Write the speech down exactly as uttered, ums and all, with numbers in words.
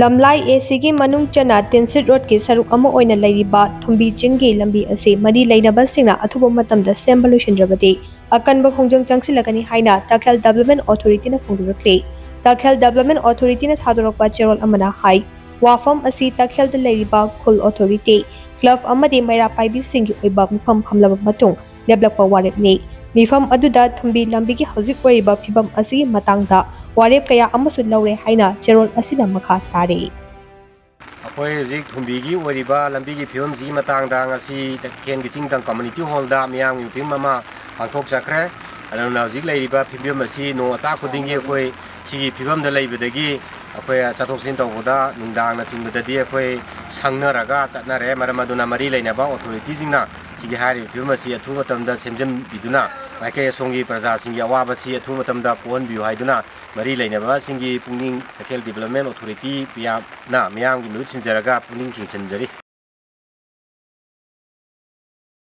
ꯂꯝꯂꯥꯏ ꯑꯦ ꯁꯤꯒꯤ ꯃꯅꯨꯡ ꯆꯟꯅ ꯇꯤꯟꯁꯤꯠ ꯔꯣꯗꯀꯤ ꯁꯔꯨꯛ ꯑꯃ ꯑꯣꯏꯅ ꯂꯩꯔꯤꯕ ꯊꯨꯝꯕꯤ ꯆꯤꯡꯒꯤ ꯂꯝꯕꯤ ꯑꯁꯤ ꯃꯔꯤ ꯂꯩꯅꯕꯁꯤꯡꯅ ꯑꯊꯨꯕ ꯃꯇꯝꯗ ꯁꯦꯝꯕ ꯂꯣꯏꯁꯤꯟꯗ꯭ꯔꯕꯗꯤ ꯑꯀꯟꯕ ꯈꯣꯡꯖꯪ ꯆꯪꯁꯤꯜꯂꯒꯅꯤ ꯍꯥꯏꯅ ꯇꯥꯈꯦꯜ ꯗꯤꯕꯦꯂꯞꯃꯦꯟ ꯑꯣꯊꯣꯔꯤꯇꯤꯅ ꯐꯣꯡꯗꯣꯔꯛꯂꯤ꯫ ꯇꯥꯈꯦꯜ ꯗꯤꯕꯦꯂꯞꯃꯦꯟ ꯑꯣꯊꯣꯔꯤꯇꯤꯅ ꯊꯥꯗꯣꯔꯛꯄ ꯆꯦꯔꯣꯜ ꯑꯃꯅ ꯍꯥꯏ, ꯋꯥꯐꯝ ꯑꯁꯤ ꯇꯥꯈꯦꯜꯗ ꯂꯩꯔꯤꯕ ꯈꯨꯜ ꯑꯣꯊꯣꯔꯤꯇꯤ, ꯀ꯭ꯂꯕ ꯑꯃꯗꯤ ꯃꯩꯔꯥ ꯄꯥꯏꯕꯤꯁꯤꯡꯒꯤ ꯑꯣꯏꯕ ꯃꯤꯐꯝ ꯐꯝꯂꯕ ꯃꯇꯨꯡ ꯂꯦꯞꯂꯛꯄ ꯋꯥꯔꯦꯞꯅꯤ꯫ ꯃꯤꯐꯝ ꯑꯗꯨꯗ ꯊꯨꯝꯕꯤ ꯂꯝꯕꯤꯒꯤ ꯍꯧꯖꯤꯛ ꯑꯣꯏꯔꯤꯕ ꯐꯤꯕꯝ ꯑꯁꯤꯒꯤ ꯃꯇꯥꯡꯗ ꯋꯥꯔꯦꯞ ꯀꯌꯥ ꯑꯃꯁꯨ ꯂꯧꯔꯦ ꯍꯥꯏꯅ ꯆꯦꯔꯣꯜ ꯑꯁꯤꯅ ꯃꯈꯥ ꯇꯥꯔꯤ꯫ ꯑꯩꯈꯣꯏ ꯍꯧꯖꯤꯛ ꯊꯨꯝꯕꯤꯒꯤ ꯑꯣꯏꯔꯤꯕ ꯂꯝꯕꯤꯒꯤ ꯐꯤꯕꯝꯁꯤꯒꯤ ꯃꯇꯥꯡꯗ ꯉꯁꯤ ꯇꯈꯦꯜꯒꯤ ꯆꯤꯡꯇꯝ ꯀꯝꯃ꯭ꯌꯨꯅꯤꯇꯤ ꯍꯣꯜꯗ ꯃꯤꯌꯥꯝꯒꯤ ꯃꯤꯐꯝ ꯑꯃ ꯄꯥꯡꯊꯣꯛꯆꯈ꯭ꯔꯦ꯫ ꯑꯗꯨꯅ ꯍꯧꯖꯤꯛ ꯂꯩꯔꯤꯕ ꯐꯤꯕꯝ ꯑꯁꯤ ꯅꯣꯡ ꯑꯆꯥ ꯈꯨꯗꯤꯡꯒꯤ ꯑꯩꯈꯣꯏ ꯁꯤꯒꯤ ꯐꯤꯕꯝꯗ ꯂꯩꯕꯗꯒꯤ ꯑꯩꯈꯣꯏ ꯆꯠꯊꯣꯛ ꯆꯠꯁꯤꯟ ꯇꯧꯕꯗ ꯅꯨꯡꯗꯥꯡꯅꯆꯤꯡꯕꯗꯗꯤ ꯑꯩꯈꯣꯏ ꯁꯪꯅꯔꯒ ꯆꯠꯅꯔꯦ꯫ ꯃꯔꯝ ꯑꯗꯨꯅ ꯃꯔꯤ ꯂꯩꯅꯕ ꯑꯣꯊꯣꯔꯤꯇꯤꯁꯤꯡꯅ ꯁꯤꯒꯤ ꯍꯥꯏꯔꯤꯕ ꯐꯤꯕꯝ ꯑꯁꯤ ꯑꯊꯨꯕ ꯃꯇꯝꯗ ꯁꯦꯝꯖꯤꯟꯕꯤꯗꯨꯅ ꯃꯥꯏꯀꯩ ꯑꯁꯣꯝꯒꯤ ꯄ꯭ꯔꯖꯥꯁꯤꯡꯒꯤ ꯑꯋꯥꯕꯁꯤ ꯑꯊꯨꯕ ꯃꯇꯝꯗ ꯀꯣꯛꯍꯟꯕꯤꯌꯨ ꯍꯥꯏꯗꯨꯅ ꯃꯔꯤ ꯂꯩꯅꯕꯁꯤꯡꯒꯤ ꯄꯨꯛꯅꯤꯡ ꯇꯈꯦꯜ ꯗꯤꯕꯦꯂꯞꯃꯦꯟ ꯑꯣꯊꯣꯔꯤꯇꯤ ꯄꯤꯌꯥꯅ ꯃꯤꯌꯥꯝꯒꯤ ꯃꯤꯍꯨꯠ ꯁꯤꯟꯖꯔꯒ ꯄꯨꯛꯅꯤꯡ ꯆꯤꯡꯁꯤꯟꯖꯔꯤ꯫